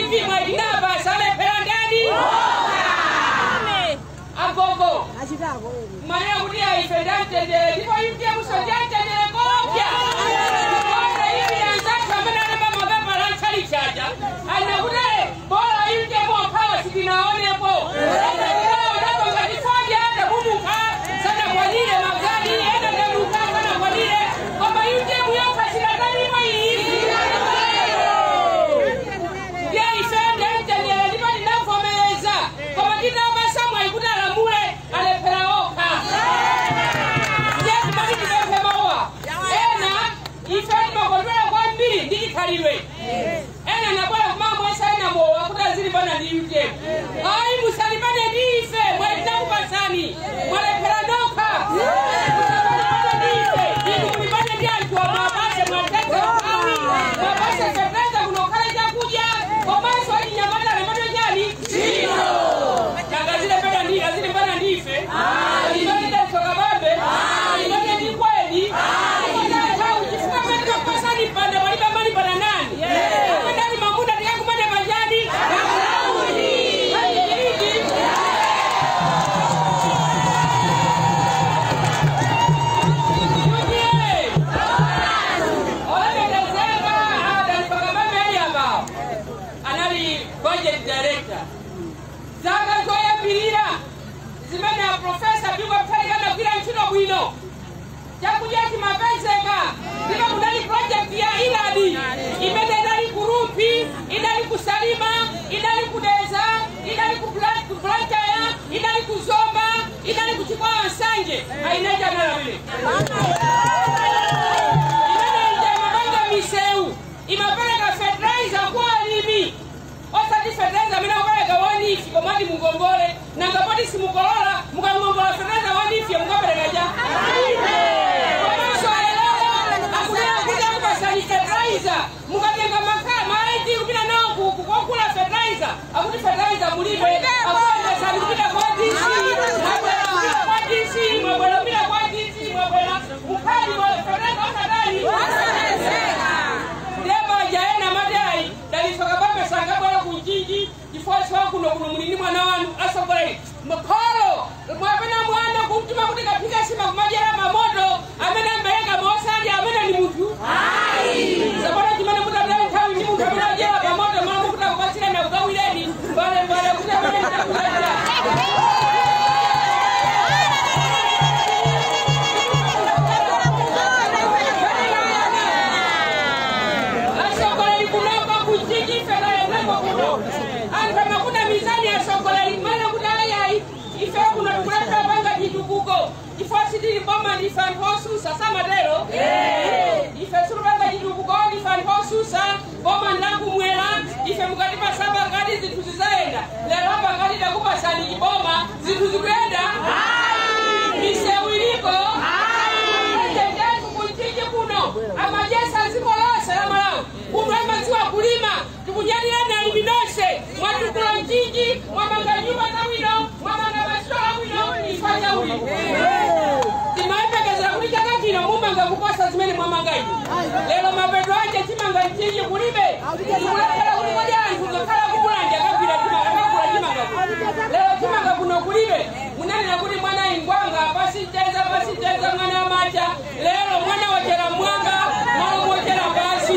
DPP mwaidinapa salephera ndani agogo mwana kuti aife ndamtendere ndipo UTM so ndamtendere kopya kona ivi anzathu amene alemba mapepala antchalichaja anakuti bora UTM okhawa sitinaonepo ena nabwera kumamwesa ena mowa kuti azilimbana ndi UTM. Ayi musalimbane ndi ife, mwatinakupasani mwalephera nokha. Musalimbane ndi ife, inu mulimbane ndi anthu mwapase mwathetsa umphawi, mwapase fertilizer kuno khale chakudya, komanso achinyamata alembedwe chani ntchito. Nanga azilimbana ndi ife, alimbane ndi Kabambe, alimbane ndi Kweni, chifukwa pamene tikakupasani mpanda palibe amalimbana nani. Amene mamuna tikakumane panjani anali budget director zaka zoyambirira zimene a Professor Bingu Mutharika anagwira ntchito bwino chakudya chimapezeka ndipo kunali project ya IRAD imene inali ku Rumphi, inali ku Salima, inali ku Dedza, inali ku Blantyre, inali ku Zomba, inali ku Chikwawa Nsanje. Ainaja anali amene imene ija imapanga misewu, imapereka fertilizer kwa alimi, osati fertilizer amene akupereka wa NEEF komati mungongole nanga poti simukolola mukangongola fertilizer wa NEEF mukapereka cha komanso lero akunena kuti akupasani fertilizer mukatenga makhala maiti kupita nawo kukokula fertilizer akuti fertilizer mulibe akuyendesani kupita kwa DC mwabwera kupita kwa DC mwabwera kupita kwa DC mwabwera mukhali fertilizer osatani ndebaja ena madayi Dalitso Kabambe sangabwera kunjinji chifukwa kuno kuno muli ndi mwana wanu asogoleri mkholo mwapena mwana kumtuma kuti kaphika sima kumadyera pamoto amene ambereka mosadya amene ni munthu sapano chimene mutataya nthawi ndi munthu amene adyera pamoto malo mukuti akupatsireni akugawireni mbale mbale kuti amene mtakuzadyera. Asogoleri kunoko kunjinji fera kuno anthu amakuna mizani asogoleri mana kuti ayayi ife kuno tikulepera panga chitukuko chifukwa sitili boma ndife anthu osusa samatero ife silupanga chitukuko ndife anthu osusa boma ndakumwera ife mukatipasa pakati zinthu zizayenda lero pakati takupasani chiboma zinthu zikuyenda misewu iliko kunjinji kuno amajesa dziko lonse la Malawi kuno amadziwa kulima tikunyadira alimi nonse mwatukula Mchinji mwamanga nyumba zabwino mwamanga masitola abwino chifukwa cha ulimi timayembekezera kuti chaka chino mumanga kuposa zimene mwamanga inu lero mapeto anje chimanga Mchinji kulibe tikulephera kuti kodi anthu ngakhala kukulanja akagwira akagula chimanga kuno lero chimanga kuno kulibe munanena kuti mwana ingwanga pasicheza pasicheza mwana amacha lero mwana wochera mwanga malo mochera pasi.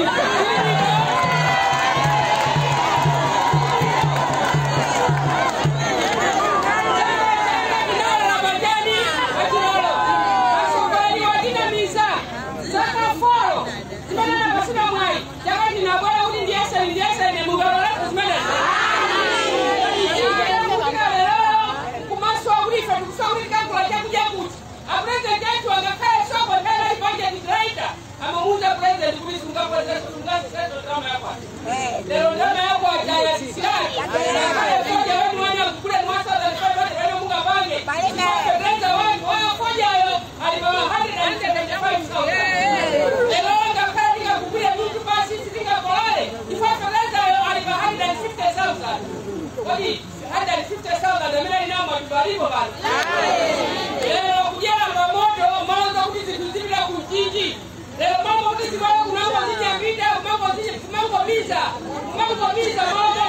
Lero ndama yako ajaya sisirani ngakhale foja wenu mwana kule 1500 mungapange fertilizer wanu fojayo ali pa 175,000 lero ngakhale tikakugwira munthu pasi sitingakolole chifukwa fertilizer ali pa 150,000 kodi 150,000 amene ali nawo matumba alipo pano lero kudyera pamoto malonza kuti zinthu zipita ku Mchinji lero mambo kuti zibwera kunango zinyapita kumango ziche kumango biza kumango biza malonza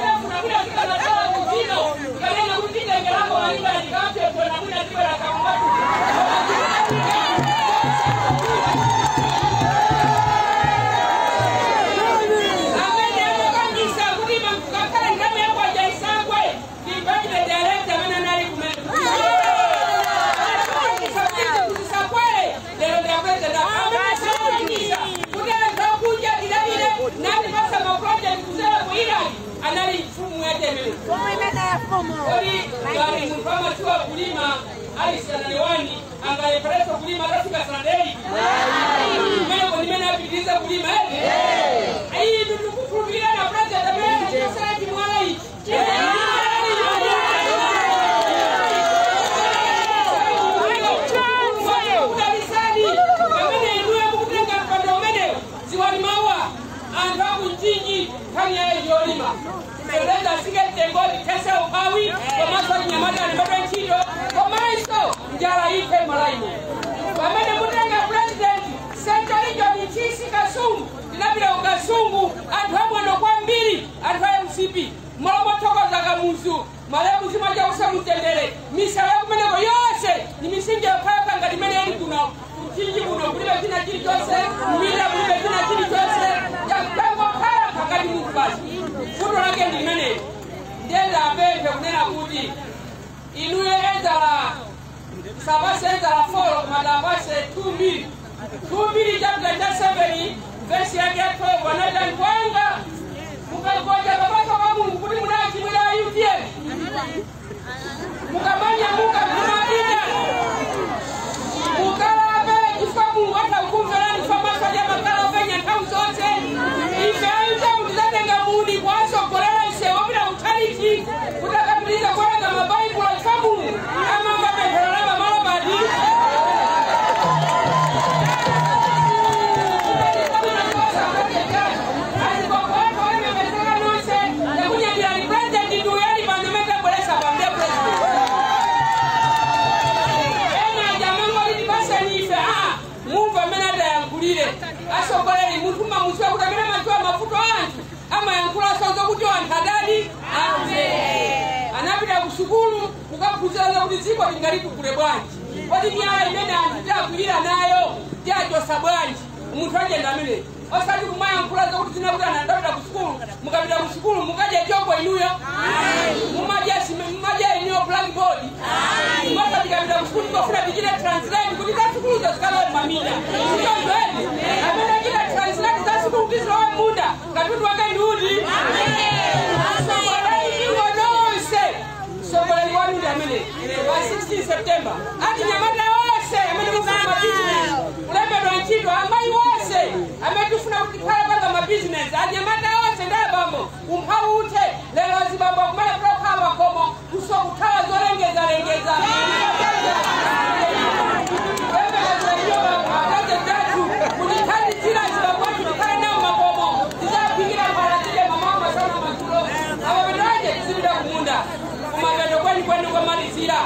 Feteleza asike mtengo tithetse umphawi komanso achinyamata alembedwe ntchito komanso njala ithe malaimo. Pamene mutenga president Central Region Ntchisi Kasungu tinapita ku Kasungu anthu abwino kwambiri anthu a MCP malo mothokoza Kamuzu malemu chuma chausa mtendere misala yakumeneko yonse ni misinje yokhayokha ngati imene ili kuno kuchinji kuno kulibe china chilichonse mbira kulibe china chilichonse yakangokhala ngati munthu basi. Futo lake ndi limeneli. Ndiye apemphe kunena kuti inuyo ezala sabase ezala 4 koma tapase 2 2 chapter cha 7 verse yake ya 12 anati kwanga mukagoja pamaso pa Mulungu kuti munachimwira UTM mukamanyamuka kumapita mukalape chifukwa Mulungu atakumverani chifukwa maso aja makala openya nthawi zonse. Ife UTM tizatenga muni kuwasogolera msewu wopita kutchalitchi kuti akapitirize kuwerenga mabaibulo chifukwa Mulungu amamva pemphero la pamalo pati. Asogoleri munthu mamuziwa kuti amene madziwa mavuto anthu amayankhula sozo kuti anthu adali amve. Anapita ku sukulu kukaphunzira kuti dziko lingalikukule bwanji, kodi miyala imene anthu tiakwirira nayo tiachosa bwanji. Munthu ajenda ameneyo osati kumayankhula zokuti zina kuti anadapita ku sukulu. Mukapita ku sukulu mukadya choko inuyo mumadya inuyo blackboard masa tikapita ku sukulu tikofuna tichite translate kuti za sukuluzo zikalowe mamina sichonzoedi amene achita translate za sukulu kuti zilowe munda katundu wake ndi uti. Sogoleri ingo nonse sogoleri wanu ndi amene pa 16 September achinyamata onse amene mufuna mabizinesi kulembedwa ntchito amayi wonse amene tifuna kuti tikhale panga mabizinesi anyamata onse ndi abambo umphawi uthe. Lero azibambo akumale kukhala makomo kusokuthawa zolengezalengeza kutithandizira azibambo athu tikhale nawo makomo tizaphikira phala tidye mamawa masana madzulo amapetoaje tizipita kumunda kumapeto kwenikweni kwamalizira.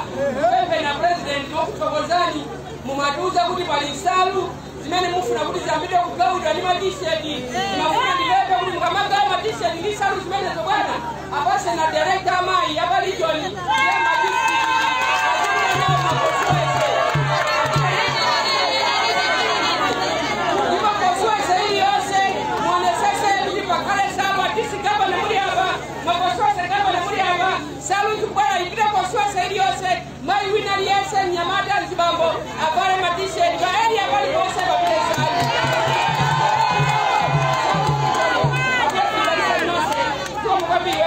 Pemphe na president wokuthokozani mumatiuza kuti pali nsalu zimene mufuna kuti ziyambire kugawidwa ndi matisheti. Mafuna ndipemphe kuti mukamagawa matisheti ndi nsalu zimenezo bwana apase na director amayi apa region ya madistrict azipita nawo makoswese ndipo koswese iliyonse muonesese kuti pakhale salu atisi gavana muli apa makoswese gavana muli apa salu zikubwera ipite koswese iliyonse mayi wina aliyense mnyamata azibambo avale matisheti pa area paliponse papite salu. Kwambiri.